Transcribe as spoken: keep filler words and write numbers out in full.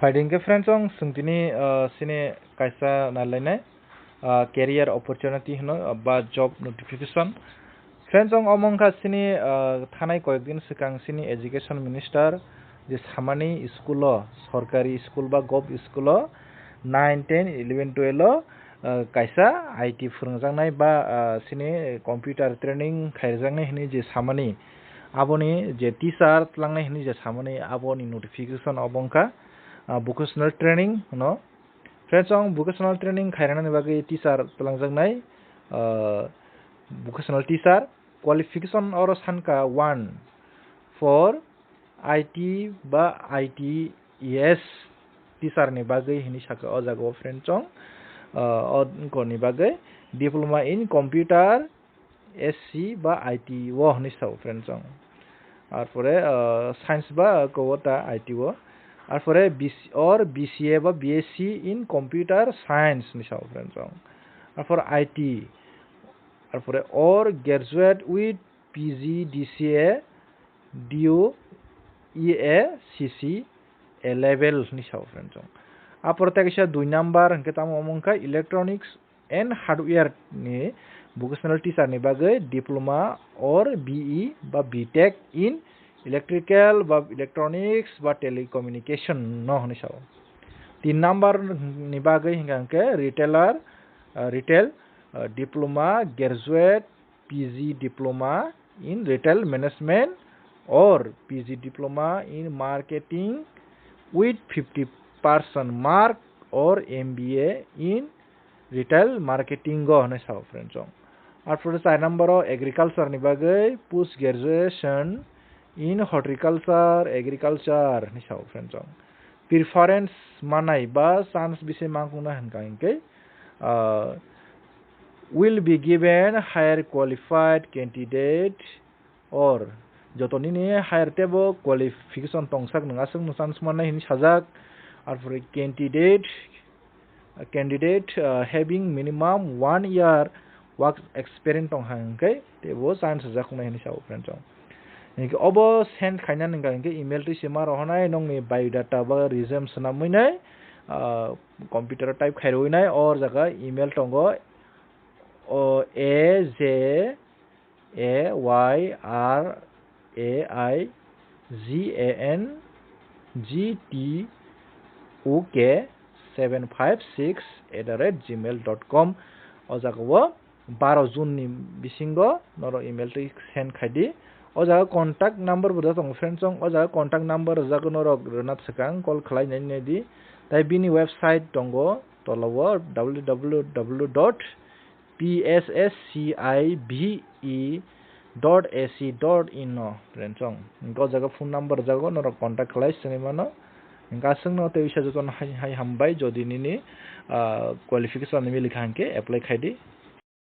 Phaidi hwnkhe friends, ang chwng tini, ah, sini kaisa nailainai, ah, career opportunity hwno, ah, ba job notification. Friends, ang omo wngkha sini, ah, thanai koyek din swkang sini education minister je samani school o, sorkari school ba gov school o nine, ten, eleven, twelve o, ah, kaisa I T phwrwngjaknai ba, ah, sini computer training khairjaknai hwnwi je samani, aboni je teacher tlangnai hwnwi je samani, aboni notification obo wngkha, ah, vocational training hwno. Friends, ang vocational training khairani bagwi teacher twlangjaknai, ah, vocational teacher qualification oro sankha one for I T ba I T E S teacher ni bagwi hwnwi sakha o jaga o friends, ang, ah, o wngkoni bagwi diploma in computer S C ba I T o hwnwi sao friends, ang. Arpore, ah, science ba kowata I T o. Arpore B C, or B C A ba B S C in computer science hwnwi sao friends, ang. Arpore I T. Arpore or graduate with P G D C A, D U E A C C A level hwnwi sao friends, ang. Arpore tei kaisa dui number hwnkhe tamo omo wngkha electronics and hardware ni vocational teacher ni bagwi diploma or B E ba B Tech in electrical ba electronics ba telecommunication no hwnwi sao. Tin number ni bagwi hwnkha hwnkhe retailer, ah, retail, ah, diploma, graduate, P G diploma in retail management or P G diploma in marketing with fifty percent mark or M B A in retail marketing o hwnwi sao friends, ang. Arpore char number o agriculture ni bagwi post graduation in horticulture, agriculture hwnwi sao friends, ang. Preference manai ba chance bisi mankukna hwnkha hwnkhe, ah, will be given higher qualified candidate or joto nini higher tebo qualification tongsak nwng aswk no chance mannai hwnwi sajak. Arpore candidate, candidate, uh, having minimum one year work experience tong ha hwnkhe tebo chance sajak wngnai hwnwi sao friends, ang. Hinkhe obo send khainani hwnkha hinkhe email twi se ma rohornai nokni biodata ba resume swnamwi nai, ah, computer o type khairwi nai, o jaga email tongo, o A J A Y R A I G A N G T O K seven five six at the rate gmail dot com. O jaga o baro June ni bisingo norok email twi send khai di. O jaga contact number bo tongo friends, ang. O jaga contact number rijak norok rwna swkang call khlai nai nai di. Tai bini website tongo tola o W W W dot P S S C I V E dot A C dot in no friends, ang. Hinkhe o jaga phone number rijak o norok contact khlai swngwi mano. Hinkhe aswk no tei uisa jotono hai, hai hambai, jodi nini, ah, qualification ni mili kha hinkhe apply khai di.